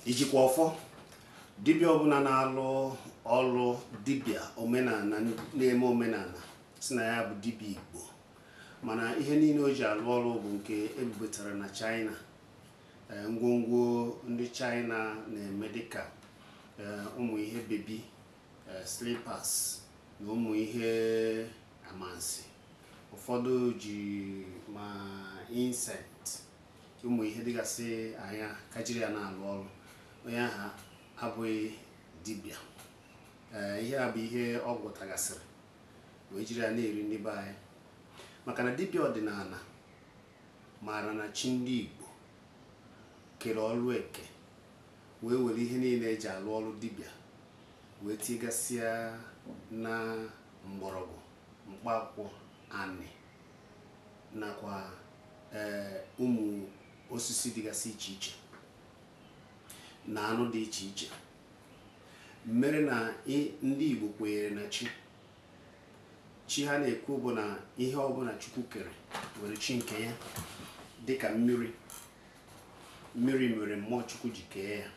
Ijikwa ọfọ dibịa ọbụla na-alụ ọlụ dibịa omenala na-eme omenala si na ya bụ dibịa Igbo, mana ihe niile o ji alụ ọrụ bụ nke ebubatara na China. Ngwongwo ndị China na-eme dịka ụmụ ihe baby slippers na ụmụ ihe amansi, ụfọdụ ji ma incense, ụmụ ihe dịgasị anya ka jiri ya na-alụ ọrụ. Onye ahụ abụghị dibịa. Ihe a bụ ihe ọ gwọtagasịrị wee jiri ya na-eri ndị be anyị, maka na dibịa ọdịnala maara na chi ndị Igbo kere ọrụ eke wee were ihe niile eji alụ ọrụ dibịa wee tigasịa na mgbọrọgwụ, mkpa akwụkwọ, anị nakwa ụmụ osisi dịgasị iche iche na anụ dị iche iche, mere na ndị Igbo kwenyere na chi. Chi ha na-ekwu bụ na ihe ọbụla Chukwu kere nwere chi nke ya, dịka mmiri. Mmiri nwere mmụọ Chukwu ji kee ya,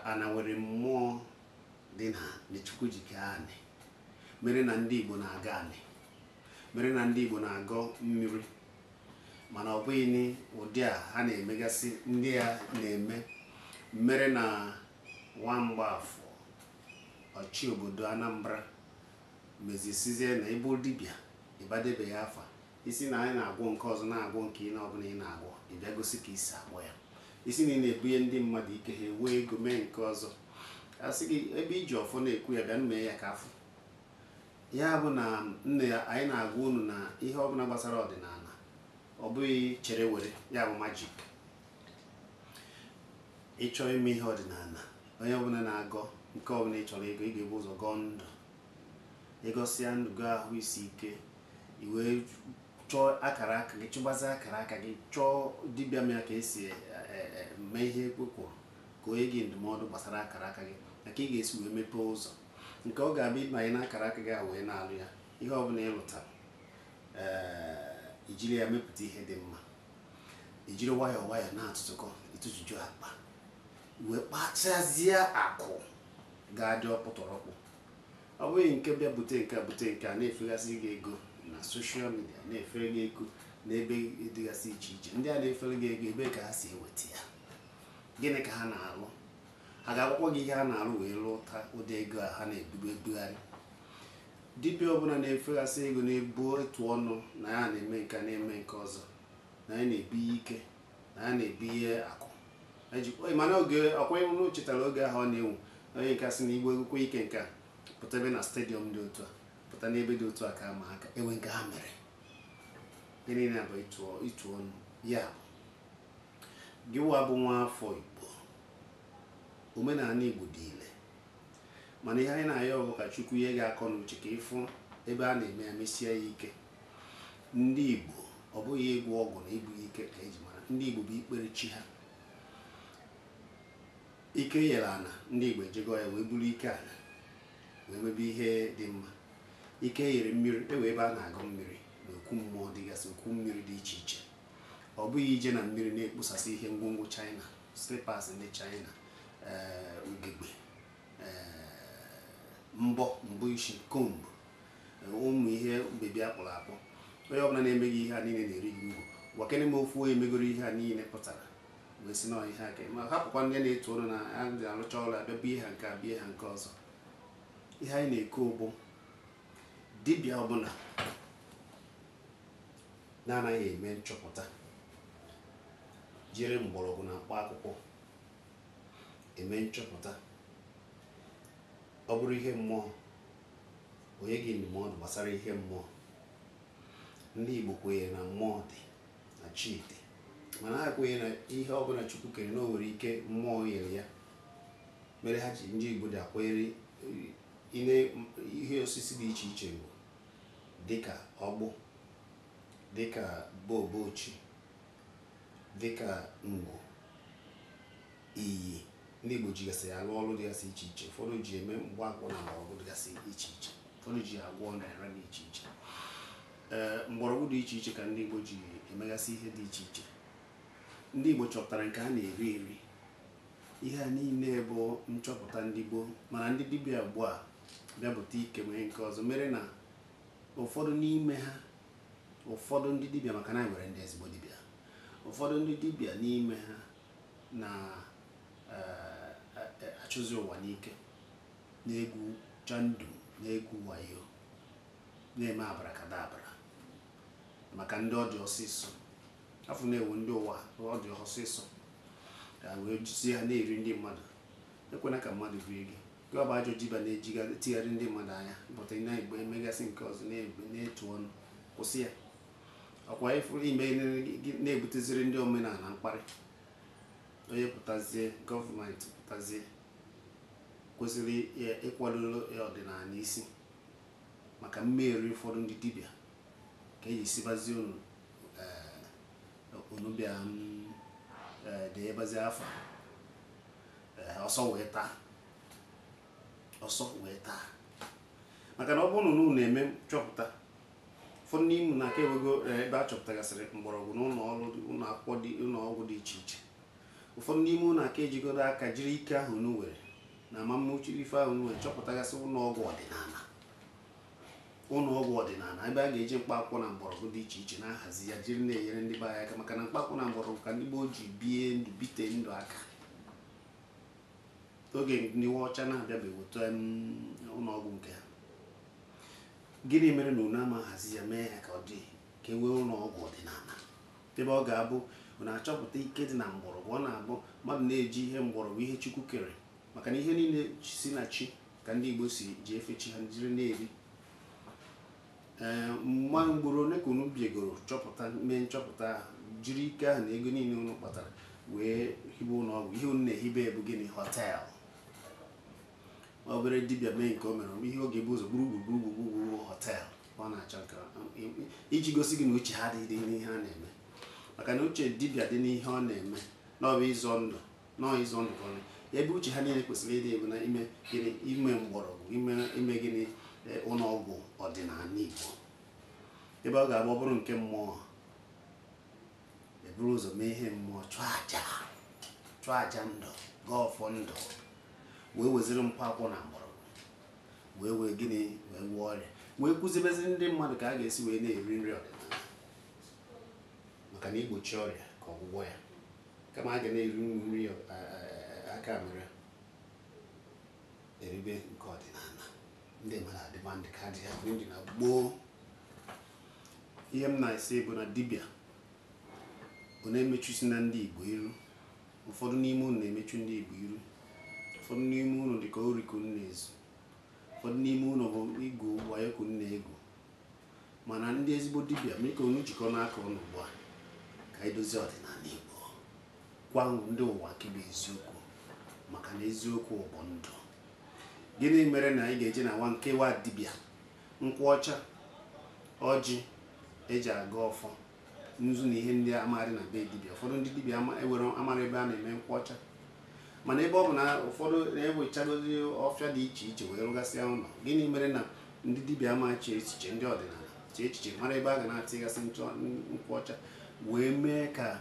ana nwere mmụọ dị na Chukwu ji kee anị, mere na ndị Igbo na-aga anị, mere na ndị Igbo na-agọ mmiri. Mana ọ bụghị ụdị a ha na-emegasị ndị a na-eme, mere na Nwamgbafọ ọchị obodo Anambra mezisizie na ịbụ dibịa ịbadebe ya afa isi na anyị na-agwọ nke ọzọ na-agwọ nke ị na ọbụla ị na-agwọ, ịbịa gosi ka isi agwọ ya. Isi na ị na-ebunye ndị mmadụ ike ha ewee ego mee nke ọzọ, a sị gị ebe iji ọfọ na-ekwu ya bịa mee ya ka afọ ya bụ na nne ya. Anyị na-agwa unu na ihe ọbụla gbasara ọdịnala ọ bụghị chere were ya bụ magic. Ịchọọ ime ihe ọdịnala, onye ọbụla na-agọ nke ọbụla ị chọrọ ego, ị ga-ebu ụzọ gọọ ndụ, ịgọsịa ndụ gị ahụ isi ike, i wee chọọ akara aka gị, chụgbazi akara aka gị, chọọ dibịa mee ka esi mee ihe ekwe kwuru ka onye gị ndụmọdụ gbasara akara aka gị na ka ị ga-esi wee mepee ụzọ nke ọ ga-abịa ịbanye n'akara aka gị a wee na-alụ ya. Ihe ọbụla ị lụtara, ijiri ya mepụta ihe dị mma, ijiri nwayọọ nwayọọ na-atụtụkọ ịtụtụju akpa wee kpachazie akụ ga-adị ọkpụtọrọkpụ. Ọ bụghị nke bịa bute nke a bute nke a na-efegasị gị ego na social media, na-efere gị ego n'ebe dịgasị iche iche. Ndị a na-efere gị ego, ebe ka ha si eweta ya? Gịnị ka ha na-alụ? Ha ga-akwụkwọ gị ihe ha na-alụ wee lụta ụdị ego a ha na-ebubu ebugharị? Dibịa ọbụla na-efegasị ego na-ebu etu ọnụ na ya na-eme nke na-eme nke ọzọ, na ya na-ebu ike, na ya na-ebu ihe akụ, mana oge ọkwa ịnwụ chetara oge ahụ ọ na-ewu onye nke asị na igbo egwukwa ike nke a pụta ebe na stadium dị otu a, pụta n'ebe dị otu a ka ama aka enwe nke ha mere. Ihe niile bụ ịtụ ọnụ. Ya gịwa bụ nwa afọ Igbo, omenala Igbo dị ile, mana ihe anyị na-ayọ bụ ka Chukwu ihe ga-akọ n'uche ka ịfụ ebe a na-eme ya mesie ya ike. Ndị Igbo ọ bụghị ịgwọ ọgwụ na ibu ike ka eji mara ndị Igbo, bụ ikpere chi ha. Ike nyere ana, ndị Igbo ejego ya wee buru ike ana wee mebe ihe dị mma. Ike nyere mmiri, ewe ebe a na-agụ mmiri na okwu mmụọ dịgasị, okwu mmiri dị iche iche. Ọ bụghị ije na mmiri na-ekposasị ihe ngwongwo China, slippers ndị China, ugegbe, mbọ mbọ isi, comb, ụmụ ihe bebi akpọrọ akpọ. Onye ọbụla na-emeghị ihe a niile na-eri gị ugwu. Gwakene m ofu onye megoro ihe a niile pụtara wee sị na ihe a ka ma hapụkwa ndị na-etu ọnụ na a arụcha ọrụ abịa bie ha nke a bie ha nke ọzọ. Ihe anyị na-eke ụbụ dibịa ọbụla na-anaghị eme nchọpụta jiri mgbọrọgwụ na mkpa akwụkwọ eme nchọpụta, ọ bụrụ ihe mmụọ, onye gị ndụmọdụ gbasara ihe mmụọ. Ndị Igbo kwenyere na mmụọ dị na chi dị, mana ha kwenyere na ihe ọbụla Chukwu kere na o nwere ike mmụọ nyere ya, mere ha ji ndị Igbo dị akwanyere ihe osisi dị iche iche bụ dịka ọgbụ, dịka bobochi, dịka ngwu, iyi. Ndị Igbo jigasị alụ ọrụ dịgasị iche iche. Ụfọdụ ji eme mgbakwọ na mgbọrọgwụ dịgasị iche iche, ụfọdụ ji agwọ nrịanrịa dị iche iche. Mgbọrọgwụ dị iche iche ka ndị Igbo ji emegasị ihe dị iche iche. Ndị Igbo chọpụtara nke a na-eri eri. Ihe a niile bụ nchọpụta ndị gboo, mana ndị dibịa ugbu a bịa bute ike mee nke ọzọ mere na ụfọdụ n'ime ha, ụfọdụ ndị dibịa, maka na anyị nwere ndị ezigbo dibịa, ụfọdụ ndị dibịa n'ime ha na-achụzi ụwa n'ike, na-egwu chandu, na-egwu wayo, na-eme abracadabra maka ndị ọ dị ọsịsọ. Afọ na-ewu ndị ụwa ọ dị ọsịsọ ka wee jisie ha na-eri ndị mmadụ. Ekwena ka mmadụ rie gị. Gị ọ bụ ajọ dibịa na-ejiga tigharị ndị mmadụ anya, pụta na-egbe emegasị nke ọzọ, na-egbe na-etu ọnụ. Kwụsị ya. Ọkwa ịfụrụ ime na-ebuteziri ndị omenala mkparị. Onye pụtazie, gọọmenti pụtazie, kwesịrị ịkwado ọdịnala isi maka mmeri ụfọdụ ndị dibịa ka eji sibazie unu unu bịa deyebazie afa ọsọ wee taa, ọsọ wee taa. Maka na ọ bụrụ na unu na-eme nchọpụta, ụfọdụ n'ime na aka ewego ebe a chọpụtagasịrị mgbọrọgwụ n'ụlọ ọrụ, ụlọ akwụkwọ dị, ụlọ ọgwụ dị iche iche. Ụfọdụ n'ime unu aka ejigodo aka jiri ike ahụ unu were na amammuche ife ahụ unu were chọpụtagasị ụlọ ọgwụ ọdịnala, ụlọ ọgwụ ọdịnala ebe a ga-eji mkpa akwụkwọ na mgbọrọgwụ dị iche iche na-ahazi ya, jiri na-enyere ndị be anyị aka. Maka na mkpa akwụkwọ na mgbọrọgwụ ka ndị gboo ji bie ndụ, bite ndụ aka oge ndị ọcha na-abịabeghị weta ụlọ ọgwụ nke ha. Gịnị mere na unu ama hazi ya, mee ya ka ọ dị ka e nwee ụlọ ọgwụ ọdịnala ebe ọ ga-abụ unu achọpụta ike dị na mgbọrọgwụ? Ọ na-abụ mmadụ na-eji ihe mgbọrọgwụ, ihe Chukwu kere, maka na ihe niile si na chi ka ndị Igbo si ji efe chi ha jiri na-eri. Ee, mmadụ mgboro ole ka unu biegoro chọpụta, mee nchọpụta ahụ, jiri ike ahụ na ego niile unu kpatara wee hibe ụlọ ọgwụ? Ihe unu na-ehibe bụ gịnị? Hotel. Obere dibịa mee nke o mere, ihe ọ ga-ebu ụzọ gburu gburu gburu gburu hotel. Ọ na-achọ nke iji gosi gị na uche ha adịghị n'ihe a na-eme. Maka na uche dibịa dị n'ihe ọ na-eme, na ọ bụ ịzọ ndụ, na ọ ịzọ ndụ ka ọ na ebe uche ha niile kwesịrị ịdị bụ na ime gịnị? Ime mgbọrọgwụ, ime gịnị? Ụlọ ọgwụ ọdịnala Igbo ebe ọ ga-abụ ọ bụrụ nke mmụọ, eburu ụzọ mee ihe mmụọ, chụọ aja, chụọ aja ndụ, gaa ọfọ ndụ, wee weziri mkpa akwụkwọ na mgbọrọgwụ wee wee gịnị, wee gwọọ ọrịa, wee kụzibezi ndị mmadụ ka a ga-esi wee na-eri nri ọdịnala. Maka na igbochi ọrịa ka ọgwụgwọ ya, kama a ga na-eri nri aka mere eribe nke ọdịnala, ndị mmadụ adịba ndị ka dị ha ndị na gboo. Ihe m na-esi bụ na dibịa ọ na-emechusi na ndị Igbo iru. Ụfọdụ n'ime unu na-emechu ndị Igbo iru. Ụfọdụ n'ime unu dị ka ori ka unu na-ezu. Ụfọdụ n'ime unu bụ igwu wayo ka unu na-egwu. Mana ndị ezigbo dibịa, mee ka unu jikọ n'aka unu ugbu a ka anyị dozie ọdịnala Igbo, gwa ndị ụwa nke bụ eziokwu, maka na eziokwu bụ ndụ. Gịnị mere na anyị ga-eji na nwa nkewa dibịa nkwụ ọcha, ọjị eji aga ọfọ, nzu na ihe ndị amarị na be dibịa? Ụfọdụ ndị dibịa ewere amara ebe a na-eme nkwụ ọcha, mana ebe ọ bụ na ụfọdụ na-ewechagozi ọfịa dị iche iche wee rụgasịa ụlọ, gịnị mere na ndị dibịa ama chee echiche, ndị ọdịnala chee echiche, mara ebe a ga na-atịgasị nkwụ ọcha, wee mee ka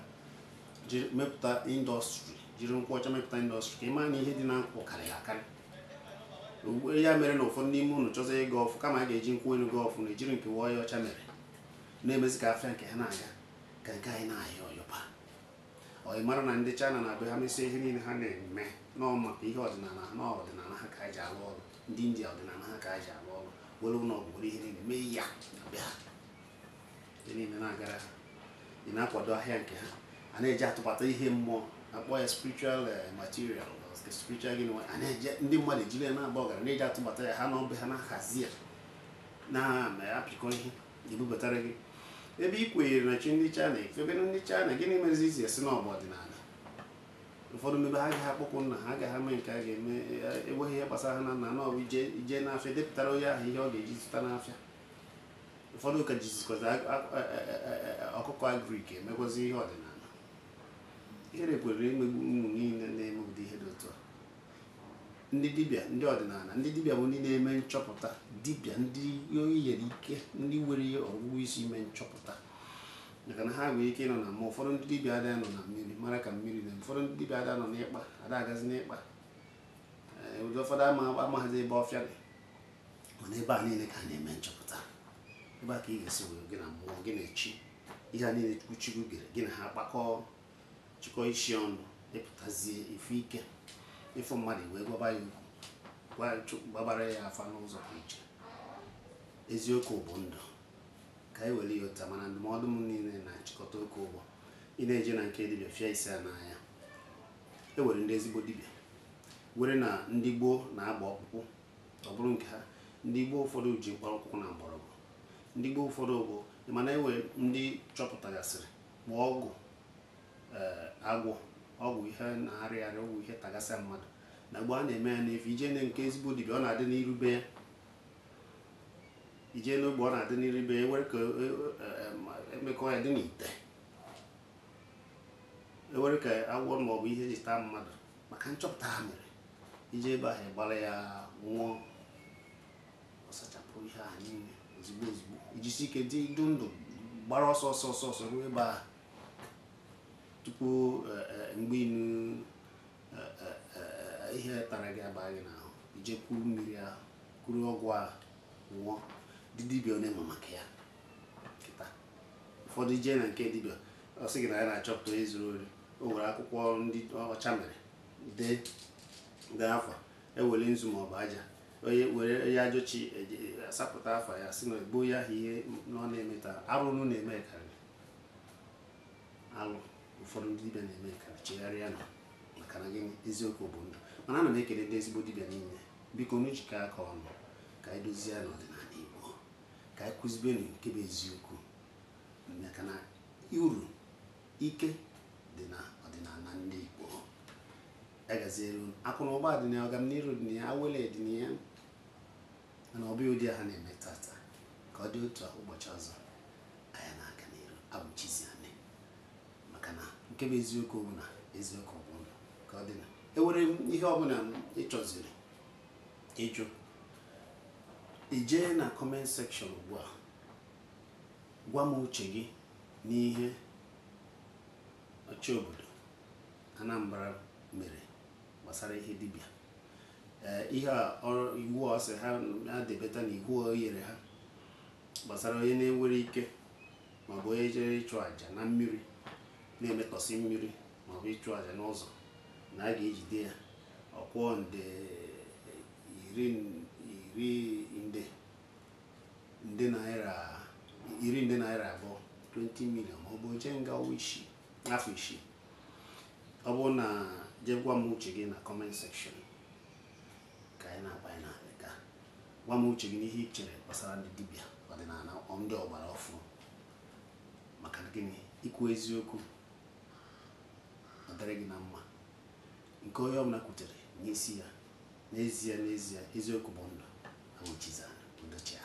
mepụta industry, jiri nkwụ ọcha mepụta industry, ka ị mara na ihe dị na nkwụ karịrị akarị? Ya mere na ụfọdụ n'ime unu chọzọ ịga ọfụ, kama a ga-eji nkwụ elu gaa ọfụ, na ejiri nke wọọ ya ọcha mere na-emezi ka afịa nke ha na-aga, ka nke anyị na-ahịa ọyọba. Ọ ị mara na ndị China na-abịa ha mesie ihe niile ha na-eme nọọ maka ihe ọdịnala, nọọ ọdịnala ha ka ji alụ ọrụ. Ndị India, ọdịnala ha ka ji alụ ọrụ, were ụlọ ọgwụ, were ihe niile mee ya bịa, ihe niile na-agara ha. Ị na-akwado ahịa nke ha, a na-eji atụbata ihe mmụọ, akpọ ya spiritual material, spiritual gịnị, a na-eje ndị mmadụ ejiri ya na-agba ọgaranya, na-eji atụbata ya ha na ọbe ha na-ahazi ya na-apịkọ ihe ebubatara gị. Ebe ị kwenyere na chi ndị China, efebere ndị China, gịnị merezi isi esi n'ọbụ ọdịnala? Ụfọdụ mmebe ha agaghị akpọkwu nna ha, agaghị ama nke a ga-eme, enweghị ihe gbasara ha na nna na ọ bụ ije n'afịa depụtara onye ahụ ihe ọ ga-eji zụta n'afịa. Ụfọdụ ka jizikwazi ọkụkọ agric emekwazi ihe ọdịnala. Ihere kwere imegbu ụmụ niile na-eme ụdị ihe dị otu a. Ndị dibịa, ndị ọdịnala, ndị dibịa bụ ndị na-eme nchọpụta. Dibịa ndị nyere ike, ndị nwere ọgwụgwụ isi ime nchọpụta. Maka na ha nwere ike ịnọ na mmụọ. Ụfọdụ ndị dibịa ada nọ na mmiri mara ka mmiri na ụfọdụ ndị dibịa ada nọ n'ịkpa, ada agazi n'ịkpa. Ụdị ụfọdụ amaghịzi ebe ọfịa dị. Mana ebe a niile ka a na-eme nchọpụta. Ebe a ka ị ga-esi wee gị na mmụọ gị na chi ihe a niile Chukwu gere gị na ha kpakọọ chịkọọ isi ọnụ, ịpụtazie ife ike ịfụ mmadụ wee gwaba ya okwu, gbabara ya afa n'ụzọ pụrụ iche. Eziokwu bụ ndụ, ka anyị were ya ụta. Mana ndụmọdụ m niile na-achịkọta oke ụgbọ, ị na-eje na nke dibịa fịa isi a n'anya. E nwere ndị ezigbo dibịa were na ndị gboo na-agba ọkpụkpụ, ọ bụrụ nke ha. Ndị gboo ụfọdụ ji mkpọrọkwụkwụ na mgbọrọgwụ, ndị gboo ụfọdụ bụ mana enwe ndị chọpụtagasịrị ma ọgwụ agwọ, ọgwụ ihe na-arịa arịa, ọgwụ ihe tagasịa mmadụ. Na gboo a na-eme ya n'efu. Ije na nke ezigbo dibịa, ọ na-adị n'irube ya. Ije n'ogbe, ọ na-adị n'irube ya. Ewere ka emekọ ya dị n'ite, ewere ka agwọ maọbụ ihe ji taa mmadụ. Maka nchọpụta ha mere, ije ebe ahụ gbara ya nwụọ, ọ sachapụ ihe ahụ niile ozugbo ozugbo. Ijisi ike dị ndụ ndụ, gbara ọsọ ọsọ ọsọ ọsọ ruo ebe ahụ tupu mgbe inu ihe tara gị aba gị n'ahụ. Ije kwuru mmiri ahụ, kwuru ọgwụ ahụ, nwụọ. Dị dibịa onye ma maka ya kịta. Ụfọdụ jee na nke dibịa, ọ sị gị na ya na-achọpụta onye zuru ori. O were akwụkwọ ndị ọcha mere dee dee afa, ewere nzu maọbụ aja, onye were onye ajọchi asapụta afa ya, sị na egbuo ya ahụ. Ihe ọ na-eme taa, arụrụ na-eme karịrị alụ. Ụfọdụ ndị dibịa na-eme karị. Chegharịa nọ, maka na gịnị? Eziokwu bụ ndụ. Mana ana m ekele ndị ezigbo dibịa niile. Biko unu jikọ aka ọnụ ka anyị dozie ya n'ọdịnala Igbo, ka anyị kụzibenụ nke bụ eziokwu, maka na uru ike dị na ọdịnala ndị Igbo. Agaziere unu. Akụ na ụba dị na ya, ọganiru dị na ya, awele dị na ya, mana ọ bụghị ụdị ha na-eme tata. Ka ọ dị otu ụbọchị ọzọ anyị na-aga n'iru. Abụ Chiziani, maka na nke bụ eziokwu bụ na eziokwu bụ ndụ. Ka ọ dị na ewere ihe ọbụla ị chọziri ịjụ, ijee na comment section ugbu a, gwa m uche gị n'ihe ọchị obodo Anambra mere gbasara ihe dibịa. Ihe a iwu ọ sị ha debeta na iwu o nyere ha gbasara onye na-enwere ike maọbụ onye jere ịchụ àjà na mmiri na-emetọsị mmiri maọbụ ịchụ àjà n'ụzọ, na a ga-ejide ya ọkwụọ nde iri iri nde nde naira iri nde naira abụọ, 20 million, maọbụ jee nga ọnwa isii, afọ 6. Ọ bụrụ na jee gwa m uche gị na comment section ka anyị na-akpa anyị na-aga. Gwa m uche gị n'ihe ị chere gbasara ndị dibịa ọdịnala, ndị ọgbara ọfụ. Maka gịnị? Ikwu eziokwu ọ dịrị gị na mma. Nke onye ọbụla kwutere n'isi ya. N'ezie n'ezie, eziokwu bụ ndụ. Abụ Chiziani Udochia.